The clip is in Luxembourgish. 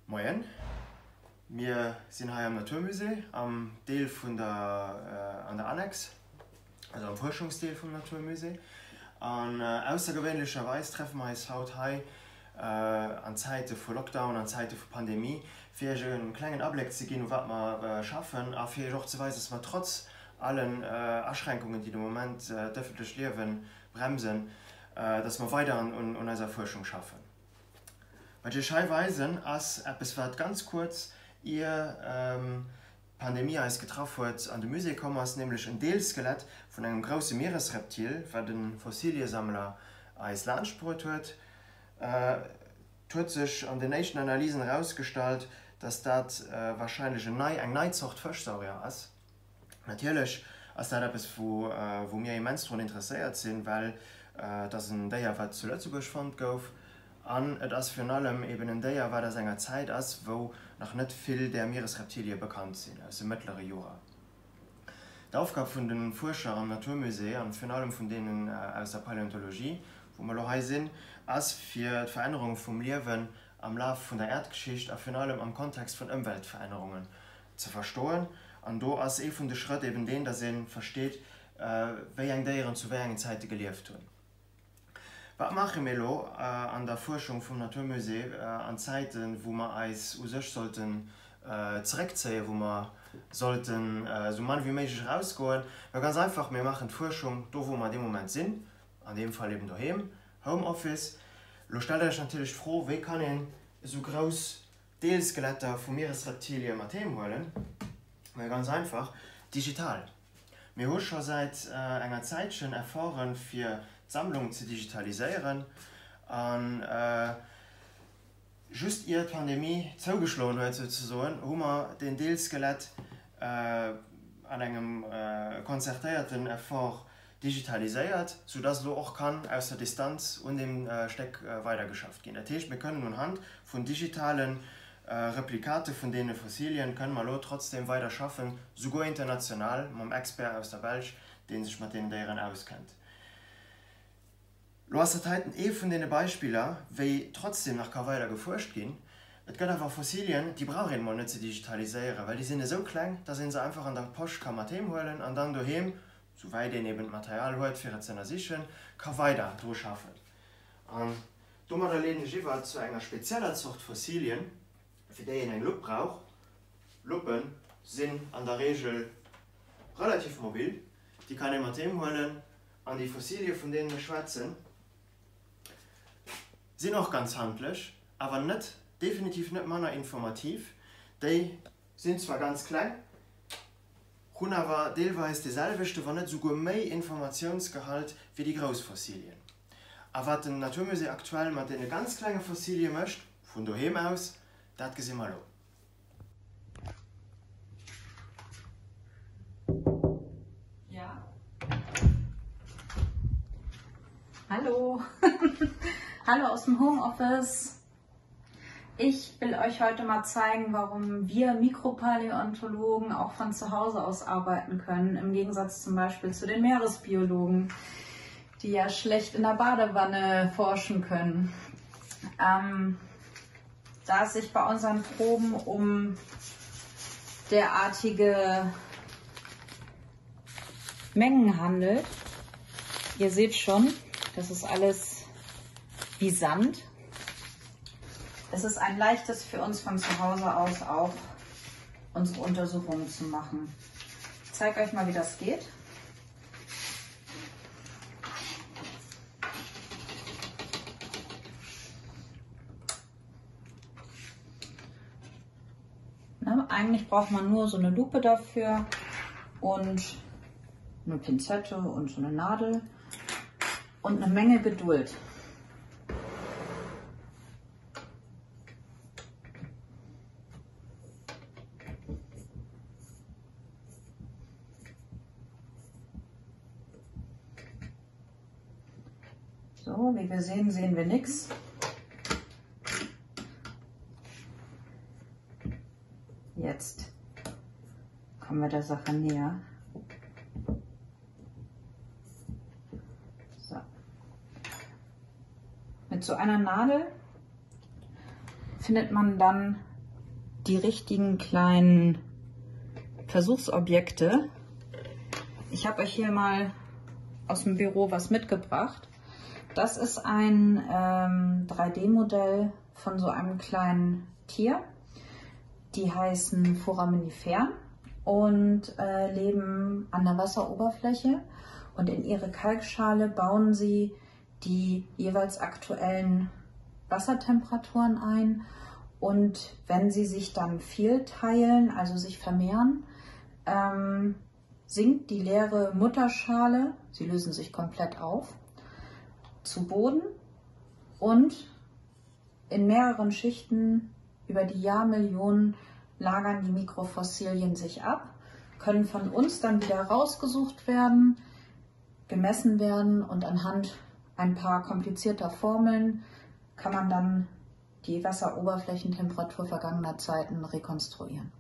Moien, mir sinn hei am Naturmusée am Deel vun der an der Annex, also am Fuerschungsdeel vum Naturmusée. An aussergewéinlecherweis treffe mer eis haut hei an Zäite vu Lockdown, an Zäite vu Pandemie, fir iech e klengen Abléck ze ginn, u wat mer schaffen a fir iech och ze weisen, dass mer trotz allen Aschränkungen, déi de Moment d'ëffentlecht Liewe bremsen, dass mer weider un eiser Fuerschung schaffen. Wat ech iech hei weisen, ass eppes, wat ganz kuerz ier d'Pandemie eis getraff huet, an de Musée komm ass, nämlech en Deelskelett vun engem grousse Mieresreptil, wat e Fossiliesammler eis laanschtbruet huet. Et huet sech an den éischten Analysen erausgestallt, dass dat warscheinlech en nei, eng nei Zort Fëschsaurier ass. Natierlech ass dat eppes, wou mir immens drun interesséiert sinn, well et ass en Déier, wat zu Lëtzebuerg fonnt gouf an et ass virun allem eben en Déier, wat aus enger Zäit ass, wou nach net vill där Mieresreptilie bekannt sinn, aus dem mëttlere Jura. D'Aufgab vun de Fuerscher am Naturmusée an virun allem vun deenen aus der Paläontologie, wou mer elo hei sinn, ass fir d'Verännerung vum Liewen am Laf vun der Äerdgeschicht a virun allem am Kontext vun Ëmweltverännerungen ze verstoen. An do ass ee vun de Schrëtt eben deen, datt ee versteet, wéi eng Déieren zu wéi engen Zäite gelieft hunn. Wat maache mir elo an der Fuerschung vum Naturmusée an Zäiten, wou mer eis u sech sollten zeréckzéien, wou mer sollten esou mann wéi méiglech erausgoen? Ma ganz einfach, mir maachen d'Fuerschung do, wou mer dee Moment sinn, an deem Fall eben doheem, Homeoffice. Elo stellt Der Iech natierlech d'Fro, Wéi kann een esou grouss Deelskeletter vu Mieresreptilie mat heem huelen? Mä ganz einfach, digital. Mir hu scho säit enger Zäitchen Efforten, fir d'Sammlung ze digitaliséieren. A just ier d'Pandemie zougeschloen huet souzesoen, hu mer deen Deelskelett an engem konzertéierten Effort digitaliséiert, sou dass elo och kann aus der Distanz un deem Stéck weidergeschafft ginn. Dat heescht, mir kënnen unhand vun digitale Replikate vun deene Fossilien kënnen mer elo trotzdem weider schaffen, souguer international mam Expert aus der Belsch, dee sech mat deenen Déieren auskennt. Lo ass dat heiten ee vun deene Beispiller, wéi trotzdem nach ka weider gefuerscht ginn. Et gëtt awer Fossilien, déi brauch een emol net ze digitaliséieren, well déi sinn esou kleng, dass een se einfach an der Posch ka mat heem huelen an dann doheem, souwäit een eben d'Material huet fir et ze ënnersichen, ka weider dru schaffen. An domadder leeden ech iwwer zu enger spezieller Zort Fossilien, fir déi een eng Lupp brauch. Luppe sinn an der Reegel relativ mobil, déi kann ee mat heem huelen. An déi Fossilie vun deenen ech schwätzen, sinn och ganz handlech, awer net, definitiv net manner informativ. Déi sinn zwar ganz kleng, hunn awer deelweis dee selwechte, wann net esouguer méi Informatiounsgehalt wéi déi grouss Fossilien. A wat den Naturmusée aktuell mat deene ganz klenge Fossilie mécht, vun doheem aus, dat gesi mer elo. Ja. Hallo. Hallo aus dem Homeoffice. Ich will euch heute mal zeigen, warum wir Mikropaläontologen auch von zu Hause aus arbeiten können, im Gegensatz zum Beispiel zu den Meeresbiologen, die ja schlecht in der Badewanne forschen können. Ähm, da es sich bei unseren Proben um derartige Mengen handelt. Ihr seht schon, das ist alles wie Sand. Es ist ein leichtes für uns von zu Hause aus auch unsere Untersuchungen zu machen. Ich zeige euch mal, wie das geht. Ne, eigentlich braucht man nur so eine Lupe dafür und eine Pinzette und so eine Nadel und eine Menge Geduld. So, wie wir sehen, sehen wir nichts. Jetzt kommen wir der Sache näher. So. Mit so einer Nadel findet man dann die richtigen kleinen Versuchsobjekte. Ich habe euch hier mal aus dem Büro was mitgebracht. Das ist ein ähm, 3D-Modell von so einem kleinen Tier. Die heißen Foraminiferen und äh, leben an der Wasseroberfläche. Und in ihre Kalkschale bauen sie die jeweils aktuellen Wassertemperaturen ein. Und wenn sie sich dann viel teilen, also sich vermehren, ähm, sinkt die leere Mutterschale, sie lösen sich komplett auf, zu Boden und in mehreren Schichten über die Jahrmillionen lagern die Mikrofossilien sich ab, können von uns dann wieder rausgesucht werden, gemessen werden und anhand ein paar komplizierter Formeln kann man dann die Wasseroberflächentemperatur vergangener Zeiten rekonstruieren.